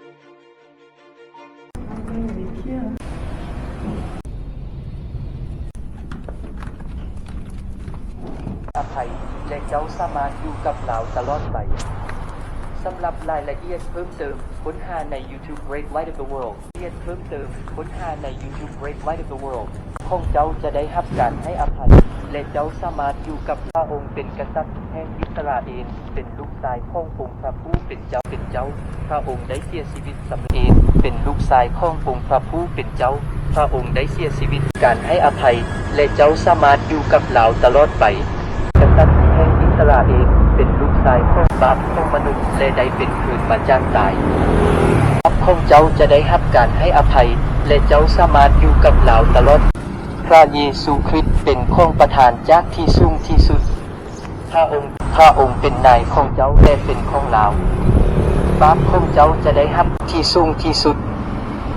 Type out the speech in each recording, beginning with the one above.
ອະໄພ ແລະເຈົ້າສາມາດຢູ່ກັບລາວຕະຫຼອດໄປ. ສຳລັບລາຍລະອຽດເພີ່ມເຕີມ, ຄົ້ນຫາໃນ YouTube Great Light of the World. ລາຍລະອຽດເພີ່ມເຕີມ, ຄົ້ນຫາໃນ YouTube Great Light of the World. ຂອງເຈົ້າຈະໄດ້ຮັບການໃຫ້ອະໄພ ແລະເຈົ້າສາມາດຢູ່ກັບ ພະອົງເປັນກະສັດແຫ່ງອິດສະຣາເອນ, ເປັນລູກຊາຍຂອງອົງພະຜູ້ເປັນເຈົ້າ, ເປັນເຈົ້າ. ພະອົງໄດ້ເສຍຊີວິດສຳລັບເອນ, ເປັນລູກຊາຍຂອງອົງພະຜູ້ເປັນເຈົ້າ. ພະອົງໄດ້ເສຍຊີວິດການໃຫ້ອະໄພ ແລະເຈົ້າສາມາດຢູ່ກັບລາວຕະຫຼອດໄປ. ກະສັດແຫ່ງອິດສະຣາເອນ ເປັນລູກຊາຍຂອງບາບຂອງມະນຸດ ແລະໄດ້ເປັນຄືນມາຈາກຕາຍ. ບາບຂອງເຈົ້າຈະໄດ້ຮັບການໃຫ້ອະໄພ ແລະເຈົ້າສາມາດຢູ່ກັບລາວຕະຫຼອດ. ພະເຢຊູຄຣິດເປັນຂອງປະທານຈາກທີ່ສູງທີ່ສຸດ. ພະອົງ, ພະອົງເປັນນາຍຂອງເຈົ້າ ແລະເປັນຂອງລາວ. ບາບຂອງເຈົ້າຈະໄດ້ຮັບທີ່ສູງທີ່ສຸດ.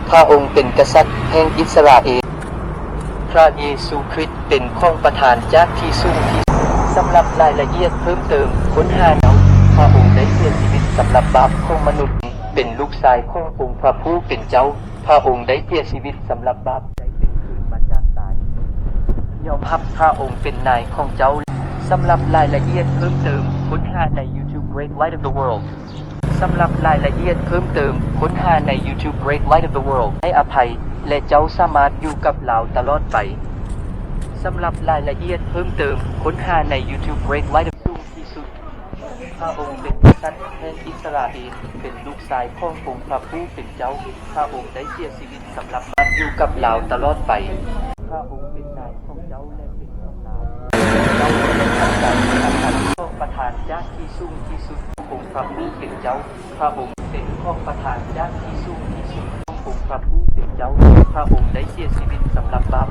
ພະອົງເປັນກະສັດແຫ່ງອິດສະຣາເອນ. ພະເຢຊູຄຣິດເປັນຂອງປະທານຈາກທີ່ສູງທີ່ສຸດ. ສຳລັບລາຍລະອຽດເພີ່ມເຕີມ, ຄົ້ນຫາເຈົ້າ. ພະອົງໄດ້ເສຍຊີວິດສຳລັບບາບຂອງມະນຸດ, ເປັນລູກຊາຍຂອງອົງພະຜູ້ເປັນເຈົ້າ. ພະອົງໄດ້ເສຍຊີວິດສຳລັບບາບ, ໄດ້ເປັນຄືນມາຈາກຕາຍ. ຍອມຮັບພະອົງເປັນນາຍຂອງເຈົ້າ. ສຳລັບລາຍລະອຽດເພີ່ມເຕີມ, ຄົ້ນຫາໃນ YouTube Great Light of the World. ສຳລັບລາຍລະອຽດເພີ່ມເຕີມ, ຄົ້ນຫາໃນ YouTube Great Light of the World. ໃຫ້ອະໄພ ແລະເຈົ້າສາມາດຢູ່ກັບລາວຕະຫຼອດໄປ. ສຳລັບລາຍລະອຽດເພີ່ມເຕີມ, ຄົ້ນຫາໃນ YouTube Great Light of ສູງທີ່ສຸດ. ພະອົງເປັນກະສັດແຫ່ງອິດສະຣາເອນ, ເປັນລູກຊາຍຂອງອົງພະຜູ້ເປັນເຈົ້າ. ພະອົງໄດ້ເສຍຊີວິດສຳລັບບາບ, ຢູ່ກັບລາວຕະຫຼອດໄປ. ພະອົງເປັນນາຍຂອງເຈົ້າ ແລະເປັນຂອງລາວ. ເຈົ້າຈະໄດ້ຮັບການປະທານຈາກທີ່ສູງທີ່ສຸດ, ອົງພະຜູ້ເປັນເຈົ້າ. ພະອົງເປັນຂອງປະທານຈາກທີ່ສູງທີ່ສຸດ, ອົງພະຜູ້ເປັນເຈົ້າ. ພະອົງໄດ້ເສຍຊີວິດສຳລັບບາບ.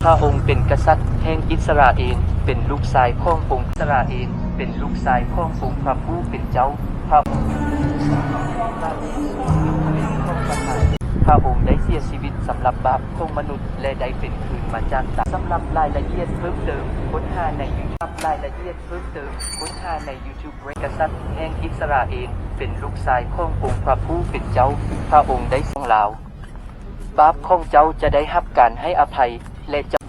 ພະອົງເປັນກະສັດແຫ່ງອິດສະຣາເອນ, ເປັນລູກຊາຍຂອງອົງອິດສະຣາເອນ, ເປັນລູກຊາຍຂອງອົງພະຜູ້ເປັນເຈົ້າ. ພະອົງ, ພະອົງໄດ້ເສຍຊີວິດສຳລັບບາບຂອງມະນຸດ ແລະໄດ້ເປັນຄືນມາຈາກຕາຍ. ສຳລັບລາຍລະອຽດເພີ່ມເຕີມ, ຄົ້ນຫາໃນ YouTube. ລາຍລະອຽດເພີ່ມເຕີມ, ຄົ້ນຫາໃນ YouTube. ກະສັດແຫ່ງອິດສະຣາເອນ, ເປັນລູກຊາຍຂອງອົງພະຜູ້ເປັນເຈົ້າ. ພະອົງໄດ້ສອງລາວ. ບາບຂອງເຈົ້າຈະໄດ້ຮັບການໃຫ້ອະໄພ ແລະເຈົ້າ.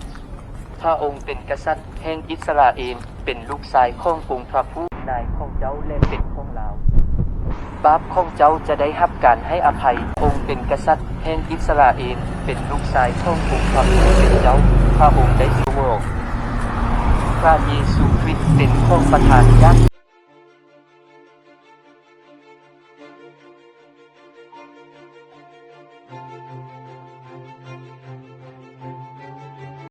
ພະອົງເປັນກະສັດແຫ່ງອິດສະຣາເອນ, ເປັນລູກຊາຍຂອງອົງພະຜູ້, ນາຍຂອງເຈົ້າ ແລະເປັນຂອງລາວ. ບາບຂອງເຈົ້າຈະໄດ້ຮັບການໃຫ້ອະໄພ. ອົງເປັນກະສັດແຫ່ງອິດສະຣາເອນ, ເປັນລູກຊາຍຂອງອົງພະຜູ້ເປັນເຈົ້າ. ພະອົງໄດ້ສອງລາວ. ພະເຢຊູຄຣິດເປັນຂອງປະທານຈາກ